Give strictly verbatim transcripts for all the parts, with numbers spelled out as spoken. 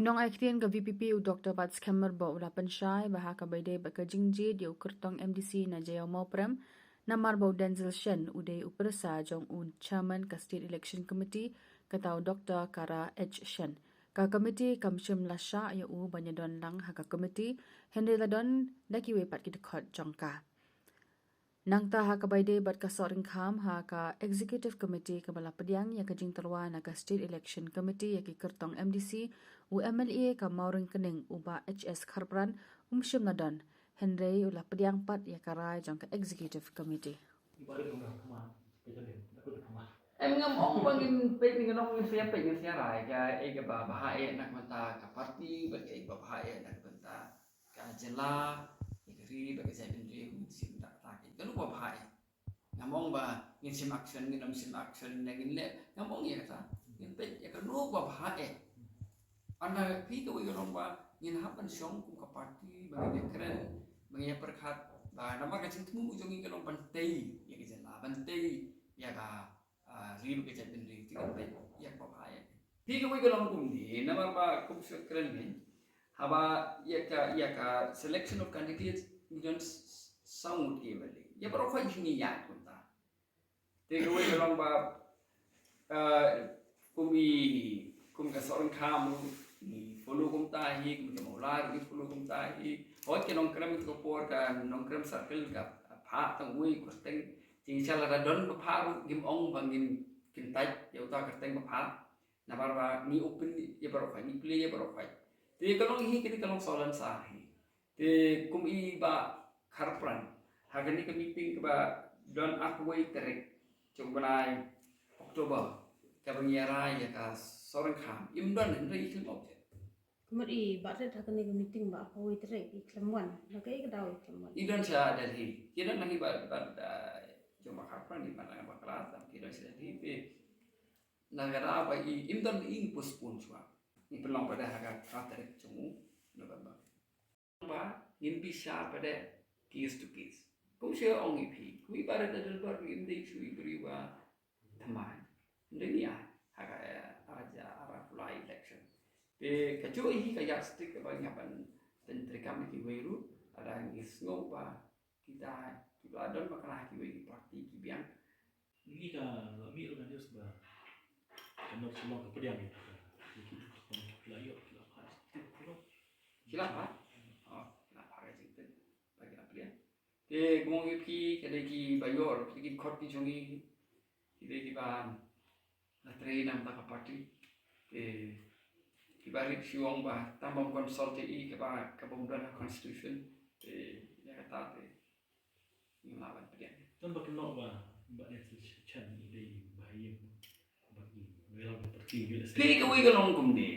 Nongai ktien ka VPP u Dr Batskhem Myrboh u la pynshai ba ha kaba ïadei bad ka jingjied ïa u kyrtong MDC na Jaïaw Mawprem, namar ba u Denzil Shen u dei u pyrsa jong u Chairman ka State Election Committee, kata u Dr Kara H Shen. Ka committee kam shym la shah ïa u ban ïadon lang ha ka committee, hynrei la don da kiwei pat ki dkhot jong ka. Nangta ha kaba ïadei bad ka Sohryngkham, ha ka Executive Committee kaba la pdiang ïa ka jingtyrwa na ka State Election Committee ïa ki kyrtong MDC, u MLA ka Mawryngkneng u Bah HS Kharpran um shym la don, hynrei u la pdiang pat ïa ka rai jong ka Executive Committee. Em, ngam ong ba ngin peit, ngin ong ngin sa ïa peit, ngin sa ïa rai ka, eh, kaba bha eh na ka bynta ka party bad ka, eh, kaba bha eh na ka bynta ka jylla, ïa ka ri bad ka jaitbynriew, ngin shim da kata, kano ba bha eh. Ngam ong ba ngin shim action, ngin ym shim action ne ngin leh, ngam ong ïa kata. Ngin peit ïa kano ba bha eh. Hynrei phi, kawei ka long ba ngin hap ban shong kum ka party ba ngin ïa kren, ba ngin ïa pyrkhat ba namar ka jingthmu jong ngi ka long ban tei ïa ka jylla, ban tei ïa ka, ah, ri bad ka jaitbynriew. Te ngin peit ïa kaba bha eh. Phi, kawei ka long kumne, namar ba kum shu kren ne, haba ïa ka, ïa ka selection of candidates ngi don s-, s-, saw ngut ki MLA. Ïa baroh khoit ngi ïaid kumta. Te kawei ka long ba, ah, kum i, kum ka Sohryngkham ruh ngi follow kumta hi, kum ka Mawlai ruh ngi follow kumta hi. Hooid, ka Nongkrem, ka por ka Nongkrem circle ka phah tang uwei u kyrteng. Te shisha lada don ba phah ruh ngim ong ba ngin kyntait ïa uta u kyrteng ba phah. Namar ba ngi open ïa baroh khoit, ngi plie ïa baroh khoit. Te ka long hi, kane ka long saw lane sar hi. Te kum i Bah Kharpran, ha kane ka meeting kaba don arphew wei tarik jong u bnai October, kaba ngi ïa rai ïa ka Sohryngkham, im don, hynrei i khlem ong ïa. Kumno i Bah Rit, ha kane ka meeting ba arphew wei tarik i khlem wan, na kaei ka daw i khlem wan? I don sha Delhi. Ki don lang i Bah, Bah, ah, jong Bah Kharpran, i Bah Nang Bakla, tam ki don sha Delhi. Te na ka daw ba i, im don, i postpone shuwa. Ngi pynlong pat ha ka phra tarik jong u November. Ba ngin bishar pat case to case. Kum shu ong ïa phi, kum i Bah Rit Adelbert ruh im dei shuh i briew ba thymmai. Ym dei, ngi ai ha ka, eh, ar hajar arphew lai election. Te kajuh hi ka yardstick kaba ngi hap ban pyntreikam ïa kiwei ruh, lada ngi sngew ba kita kiba la don bakla ha kiwei ki party ki biang. Ngi ka la mih ruh ka news ba ka North Shillong ka pdiang ïa ka, ïa ki, ki la ïoh, ki la phah, ki la phah. Oh, ki la phah ka jingtip ba ki la pdiang. Te kumno ïa phi, ka dei kiba ïoh ruh, ki dei ki khot ki jong ngi, ki dei kiba la trei na ka bynta ka party. Te kiba rit shu ong ba tang bym consult ïa i, kaba, ka bym don ha constitution. Te ïa kata te ngim lah ban pdiang. Tang ba kynnoh ba, ba Denzil Shen i dei ba ïa, ba i, ba i long ka party U S A. Phi, kawei ka long kumne.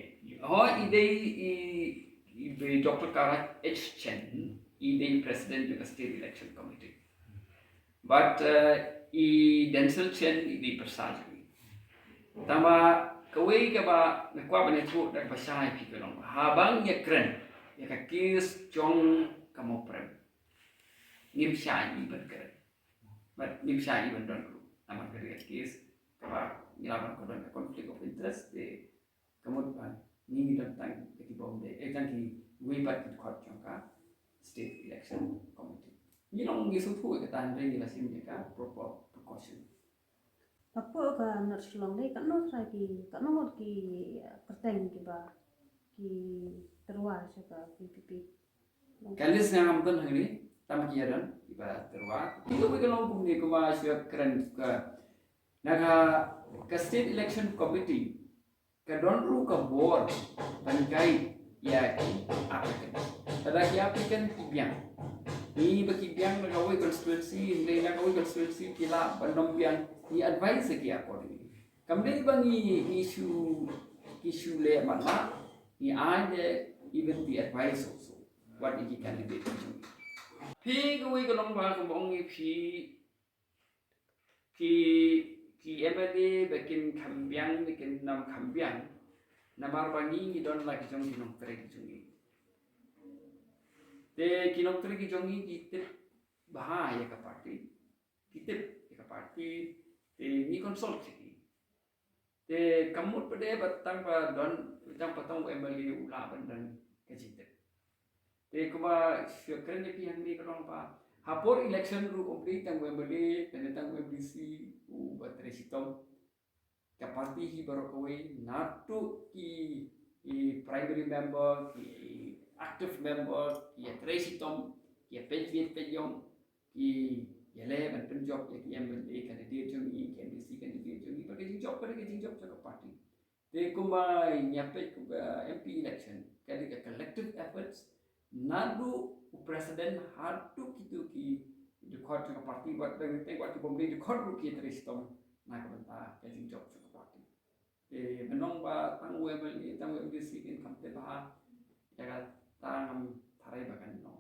Hooid, i dei i, i dei Doctor Kara H Shen, i dei president jong ka State Election Committee. But, uh, i Denzil Shen i dei pyrsa jong ngi. Tangba kawei kaba nga kwah ban ïathuh da kaba shai phi ka long, haba ngi ïakren ïa ka case jong ka Mawprem, ngim shah i ban kren. Bad ngim shah i ban don ruh. Namar ka dei ka case kaba ngi lah ban, ka don ka conflict of interest, te ka mut ba ngi ngi don tang ki bym dei, eh, tang kiwei pat ki dkhot jong ka State Election Committee. Ngi long ngi sngewthuh ïa kata, hynrei ngi la shim ïa ka proper precaution. Hapoh ka North Shillong dei katno trai ki, katno ngut ki, eh, kyrteng kiba ki tyrwa sha ka VPP? Ka list nga ngam don hangne, tang ki ïa don kiba tyrwa. Ki, kawei ka long kumne, kumba shu kren ka, na ka, ka State Election Committee ka don ruh ka bor ban guide ïa ki applicant. Lada ki applicant ki biang, ngi ba ki biang na kawei constituency, hynrei na kawei constituency ki lah ban ym biang, ngi advise ïa ki accordingly. Kam dei ba ngi, ngi shu, ngi shu leh matlah, ngi ai leh even the advice also. Wat ïa ki candidate ki jong ngi. Phi, kawei ka long ba kumba ong ïa phi, ki, ki MLA ba kin kham biang ne kin ym kham biang, namar ba ngi ngi don la ki jong ki nongtrei ki jong ngi. Te ki nongtrei ki jong ngi ki tip bha ïa ka party, ki tip ïa ka party, te ngi consult ïa ki. Te ka mut pat de ba tang ba don, tang ba tang u MLA u lah ban don ka jingtip. Te kumba shu kren ïa phi hangne ka long ba ha por election ruh ym dei tang u MLA, tang u MDC uba trei shitom. Ka party hi baroh kawei, naduh ki, ki primary member, ki active member, ki ïatrei shitom, ki ïapeit beit peit ïong, ki ïaleh ban pynjop ïa ki MLA candidate jong ngi, ki MDC candidate jong ngi, bad ka jingjop ka dei ka jingjop jong ka party. Te kumba ngi ïapeit kumba MP election, ka dei ka collective efforts, naduh u president haduh kito ki dkhot jong ka party, bad dang te wat ki bym dei dkhot ruh ki ïatrei shitom na ka bynta ka jingjop jong ka party. Te mynta ba tang u MLA, tang u MDC kin kham tip bha ïa kata, ngam tharai ba kan long.